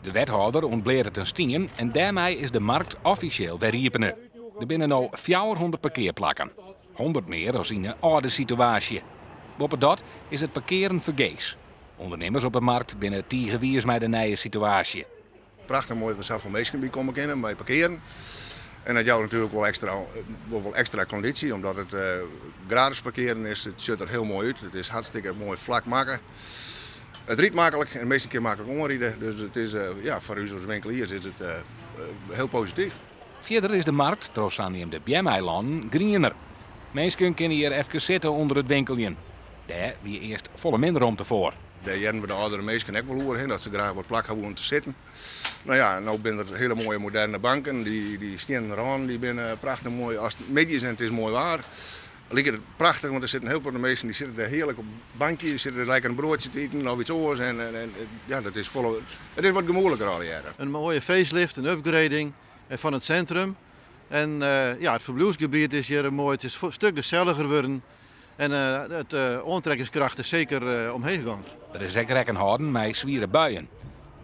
De wethâlder ûntbleatet in stien en dêrmei is de markt offisjeel wer iepene. Der binne no 400 parkearplakken, 100 mear as yn 'e âlde situaasje. Boppedat is it parkearen fergees. Undernimmers op 'e markt binne tige wiis mei de nije situaasje. Prachtich moai dat der safolle minsken by komme kinne mei parkearen. En dat jout natuerlik wol ekstra, wol ekstra kondysje, omdat it gratis parkearen is. It sjocht der hiel moai út. It is hartstikke moai flak makke. It rydt maklik en minsken kinne maklik oanride. Dus it is, ja, foar ús as winkeliers is it hiel posityf. Fierder is de markt troch saneamde beameilannen griener. Minsken kinne hjir efkes sitte ûnder it winkeljen. Dêr wie earst folle minder romte foar. Dêr hearden we de âldere minsken ek wol oer, dat se graach wat plak ha woenen te sitten. No ja, no binne der hiele moaie moderne banken, dy stiennen rânen dy binne prachtich moai. As it middeis en it is moai waar, liket it prachtich, want der sitte in hiel protte minsken dy sitte dêr hearlik op bankje, dy sitte dêr lekker in broadsje te iten of iets oars en ja, dat is folle, it is wat gemoedliker allegearre. In moaie facelift, in upgrading fan it sintrum. En ja, it ferbliuwsgebiet is hjir moai, it is in stik geselliger wurden. En it oantrekkingskracht is seker omheech gong. Der is ek rekken hâlden mei swiere buien.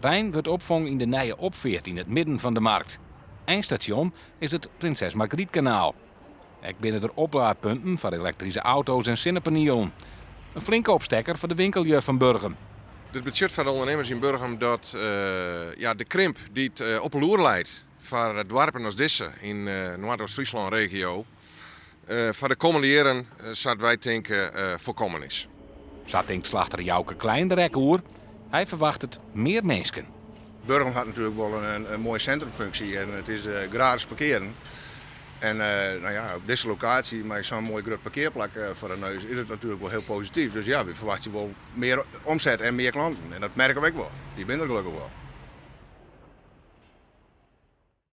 Rein wurdt opfongen yn de nije opfeart yn it midden fan de markt. Einstasjon is it Prinses Margrietkanaal. Ek binne der oplaadpunten foar elektryske auto's en sinnepanielen. In flinke opstekker foar de winkellju fan Burgum. Dit betsjut foar de ûndernimmers yn Burgum dat ja, de krimp dy't op 'e loer leit foar doarpen as dizze yn Noardeast-Fryslân regio foar de kommende jierren, sa't wy tinke, foarkommen is. Sa tinkt slachter Jouke Klein der ek oer. Hy ferwachtet mear minsken. Burgum hat natuerlik wol in moaie sintrumfunksje en it is gratis parkearen. En no ja, op dizze lokaasje mei sa'n moai grut parkearplak foar de neus is it natuerlik wol hiel posityf. Dus ja, wy ferwachtsje wol mear omset en mear klanten. En dat merke we ek wol. Dy binne der gelokkich wol.